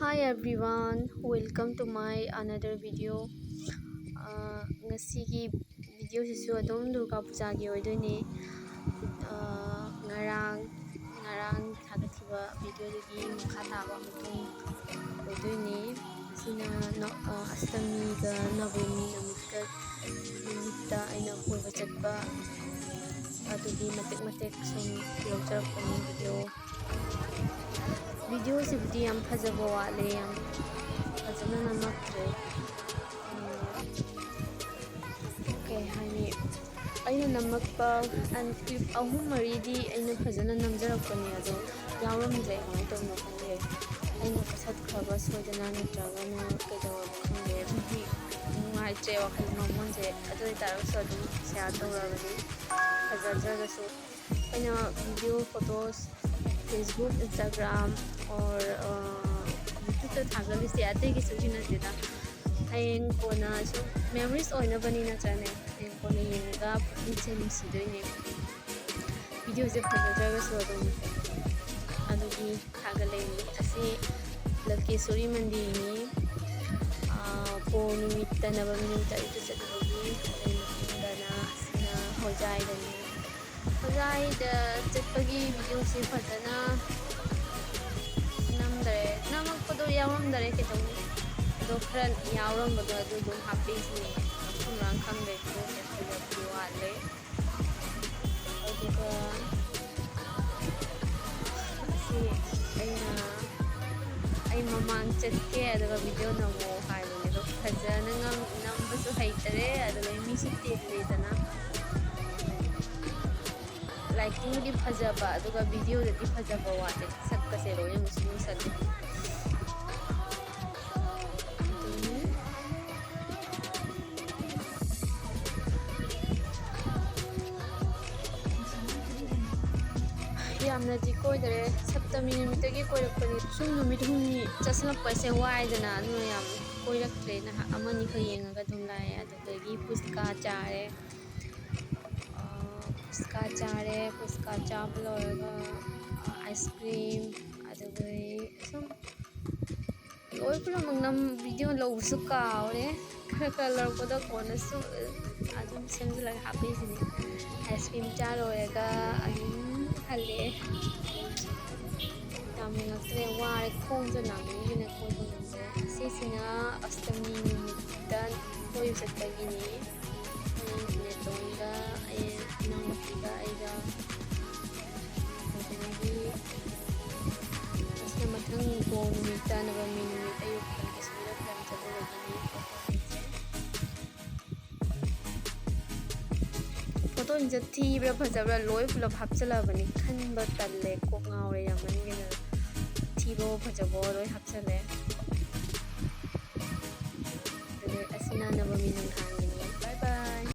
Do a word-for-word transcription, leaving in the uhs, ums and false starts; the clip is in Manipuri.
Hi everyone, welcome to my another video. ꯑꯥ, ꯉꯁꯤꯒꯤ ꯚꯤꯗꯤꯑꯣꯁꯤꯁꯨ ꯑꯗꯨꯝ ꯗꯨꯔꯒꯥ ꯄꯨꯖꯥꯒꯤ ꯑꯣꯏꯗꯣꯏꯅꯦ꯫ ꯑꯥ, ꯉꯔꯥꯡ ꯉꯔꯥꯡ ꯊꯥꯒꯠꯈꯤꯕ ꯚꯤꯗꯤꯑꯣꯗꯨꯒꯤ ꯃꯈꯥ ꯇꯥꯕ ꯃꯇꯨꯡ ꯑꯣꯏꯗꯣꯏꯅꯦ꯫ ꯁꯤꯅ ꯅ-, ꯑꯥ, ꯑꯁꯇꯃꯤꯒ ꯅꯕꯃꯤ ꯅꯨꯃꯤꯠꯀ ꯅꯨꯃꯤꯠꯇ ꯑꯩꯅ ꯀꯣꯏꯕ ꯆꯠꯄ ꯑꯗꯨꯒꯤ ꯃꯇꯦꯛ ꯃꯇꯦꯛ ꯁꯨꯝ ꯌꯧꯖꯔꯛꯄꯅꯤ ꯚꯤꯗꯤꯑꯣ꯫ ꯚꯤꯗꯤꯑꯣꯁꯤꯕꯨꯗꯤ ꯌꯥꯝ ꯐꯖꯕ ꯋꯥꯠꯂꯦ, ꯌꯥꯝ ꯐꯖꯅ ꯅꯝꯃꯛꯇ꯭ꯔꯦ꯫ ꯎꯝ, ꯀꯩ ꯍꯥꯏꯅꯤ, ꯑꯩꯅ ꯅꯝꯃꯛꯄ ꯑꯟ-, ꯀ꯭ꯂꯤꯞ ꯑꯍꯨꯝ ꯃꯔꯤꯗꯤ ꯑꯩꯅ ꯐꯖꯅ ꯅꯝꯖꯔꯛꯄꯅꯦ, ꯑꯗꯣ ꯌꯥꯎꯔꯝꯗ꯭ꯔꯦ꯫ ꯀꯃꯥꯏꯅ ꯇꯧꯔꯤꯅꯣ ꯈꯪꯗꯦ, ꯑꯩꯅ ꯀꯛꯊꯠꯈ꯭ꯔꯕ ꯁꯣꯏꯗꯅ ꯅꯠꯇ꯭ꯔꯒꯅ ꯀꯩꯗꯧꯔꯕ ꯈꯪꯗꯦ꯫ ꯑꯗꯨꯗꯤ ꯅꯨꯡꯉꯥꯏꯇ꯭ꯔꯦ, ꯋꯥꯈꯜ ꯃꯃꯣꯟꯁꯦ꯫ ꯑꯗꯨ ꯑꯣꯏꯇꯥꯔꯒꯁꯨ ꯑꯗꯨꯝ ꯁꯤꯌꯥꯔ ꯇꯧꯔꯕꯅꯤ, ꯐꯖꯗ꯭ꯔꯒꯁꯨ꯫ ꯑꯩꯅ ꯚꯤꯗꯤꯑꯣ, ꯐꯣꯇꯣꯁ, Facebook, Instagram or, ꯑ, YouTube-ꯇ ꯊꯥꯒꯠꯂꯤꯁꯦ ꯑꯇꯩꯒꯤꯁꯨꯒꯤ ꯅꯠꯇꯦꯗ꯫ ꯍꯌꯦꯡ ꯀꯣꯟꯅ ꯁꯨꯝ memories ꯑꯣꯏꯅꯕꯅꯤ ꯅꯠꯇ꯭ꯔꯅꯦ? ꯍꯌꯦꯡ ꯀꯣꯟꯅ ꯌꯦꯡꯉꯒ ꯄꯨꯛꯅꯤꯡꯁꯦ ꯅꯨꯡꯁꯤꯗꯣꯏꯅꯦ꯫ ꯚꯤꯗꯤꯑꯣꯁꯦ ꯐꯖꯗ꯭ꯔꯒꯁꯨ ꯑꯗꯨꯝ ꯑꯗꯨꯒꯤ ꯊꯥꯒꯠꯂꯛꯏꯅꯤ꯫ ꯑꯁꯤ ꯂꯀꯦꯁꯣꯔꯤ ꯃꯟꯗꯤꯔꯅꯤ꯫ ꯑ, ꯄꯣ ꯅꯨꯃꯤꯠꯇ, ꯅꯕꯃꯤ ꯅꯨꯃꯤꯠꯇ ꯑꯌꯨꯛꯇ ꯆꯠꯂꯨꯕꯒꯤ, ꯑꯗꯩ ꯃꯊꯪꯗꯅ ꯑꯁꯤꯅ ꯍꯣꯖꯥꯏꯗꯅꯤ꯫ ꯍꯣꯖꯥꯏꯗ ꯆꯠꯄꯒꯤ ꯚꯤꯗꯤꯑꯣꯁꯦ ꯐꯖꯅ ꯅꯝꯗ꯭ꯔꯦ꯫ ꯅꯝꯃꯛꯄꯗꯣ ꯌꯥꯎꯔꯝꯗꯔꯦ ꯀꯩꯗꯧꯅꯤ꯫ ꯑꯗꯣ ꯈꯔ ꯌꯥꯎꯔꯝꯕꯗꯣ ꯑꯗꯨ ꯑꯗꯨꯝ ꯍꯥꯞꯄꯤꯁꯤꯅꯦ꯫ ꯃꯐꯝ ꯃꯔꯥꯡ ꯈꯪꯗ꯭ꯔꯦ, ꯚꯤꯗꯤꯑꯣꯁꯦ ꯐꯖꯕꯗꯤ ꯋꯥꯠꯂꯦ꯫ ꯑꯗꯨꯒ ꯑꯁꯤ ꯑꯩꯅ, ꯑꯩ ꯃꯃꯥꯡ ꯆꯠꯀꯦ ꯑꯗꯨꯒ ꯚꯤꯗꯤꯑꯣ ꯅꯝꯃꯣ ꯍꯥꯏꯕꯅꯦ, ꯑꯗꯣ ꯐꯖꯅ ꯉꯝ-, ꯅꯝꯕꯁꯨ ꯍꯩꯇꯔꯦ, ꯑꯗꯨꯒ ꯃꯤꯁꯨ ꯇꯤꯜꯂꯤꯗꯅ꯫ ꯂꯥꯏꯇꯤꯡꯕꯨꯗꯤ ꯐꯖꯕ, ꯑꯗꯨꯒ ꯚꯤꯗꯤꯑꯣꯗꯗꯤ ꯐꯖꯕ ꯋꯥꯠꯂꯦ, ꯁꯛꯀꯁꯦ ꯂꯣꯏꯅ ꯃꯨꯁꯤꯟ ꯃꯨꯁꯜꯂꯦ꯫ ꯌꯥꯝꯅꯗꯤ ꯀꯣꯏꯗꯔꯦ, ꯁꯞꯇꯃꯤ ꯅꯨꯃꯤꯠꯇꯒꯤ ꯀꯣꯏꯔꯛꯄꯅꯤ꯫ ꯁꯨꯝ ꯅꯨꯃꯤꯠ ꯍꯨꯝꯅꯤ ꯆꯠꯁꯤꯜꯂꯛꯄꯁꯦ ꯋꯥꯏꯗꯅ, ꯑꯗꯨꯅ ꯌꯥꯝ ꯀꯣꯏꯔꯛꯇ꯭ꯔꯦ꯫ ꯅꯍꯥꯛ ꯑꯃꯅꯤꯈꯛ ꯌꯦꯡꯉꯒ ꯑꯗꯨꯝ ꯂꯥꯛꯑꯦ꯫ ꯑꯗꯨꯗꯒꯤ ꯐꯨꯆꯀꯥ ꯆꯥꯔꯦ꯫ ꯑ, ꯐꯨꯆꯀꯥ ꯆꯥꯔꯦ꯫ ꯐꯨꯆꯀꯥ ꯆꯥꯕ ꯂꯣꯏꯔꯒ, ꯑ, ice cream, ꯑꯗꯨꯗꯒꯤ ꯁꯨꯝ ꯂꯣꯏ ꯄꯨꯝꯅꯃꯛ ꯅꯝ ꯚꯤꯗꯤꯑꯣ ꯂꯧꯕꯁꯨ ꯀꯥꯎꯔꯦ꯫ ꯈꯔ ꯈꯔ ꯂꯧꯔꯛꯄꯗ ꯀꯣꯟꯅꯁꯨ ꯑꯗꯨꯝ ꯁꯦꯝꯖꯤꯜꯂꯒ ꯍꯥꯞꯄꯛꯏꯁꯤꯅꯤ꯫ ꯑꯥꯏꯁ ꯀ꯭ꯔꯤꯝ ꯆꯥ ꯂꯣꯏꯔꯒ ꯑꯗꯨꯝ ꯍꯜꯂꯛꯑꯦ꯫ ꯌꯥꯝ ꯌꯦꯡꯉꯛꯇ꯭ꯔꯦ, ꯋꯥꯔꯦ, ꯈꯣꯡꯁꯨ ꯅꯥꯃꯟꯗꯅ ꯀꯣꯏꯕ ꯉꯝꯗ꯭ꯔꯦ꯫ ꯁꯤꯁꯤꯅ ꯑꯁꯇꯃꯤ ꯅꯨꯃꯤꯠꯇ ꯀꯣꯏꯕ ꯆꯠꯄꯒꯤꯅꯤ꯫ ꯑꯩ ꯅꯦꯇꯣꯟꯒ ꯑꯩ ꯏꯅꯥꯎꯅꯨꯄꯤꯒ ꯑꯩꯒ꯫ ꯑꯗꯒꯤ ꯑꯁꯤꯅ ꯃꯊꯪ ꯏꯄꯣꯛ ꯅꯨꯃꯤꯠꯇ, ꯅꯕꯃꯤ ꯅꯨꯃꯤꯠ ꯑꯌꯨꯛꯇ ꯀꯥꯁꯃꯤꯔꯗ ꯐꯤꯂꯝ ꯆꯠꯂꯨꯕꯒꯤꯅꯤ꯫ ꯐꯣꯇꯣꯁꯤꯡꯁꯦ ꯊꯤꯕ꯭ꯔꯥ ꯐꯖꯕ꯭ꯔꯥ ꯂꯣꯏ ꯄꯨꯂꯞ ꯍꯥꯞꯆꯤꯜꯂꯕꯅꯤ꯫ ꯈꯟꯕ ꯇꯜꯂꯦ, ꯀꯣꯛ ꯉꯥꯎꯔꯦ ꯌꯥꯝꯃꯟꯒꯤꯗꯅ꯫ ꯊꯤꯕꯣ ꯐꯖꯕꯣ ꯂꯣꯏ ꯍꯥꯞꯆꯤꯜꯂꯦ꯫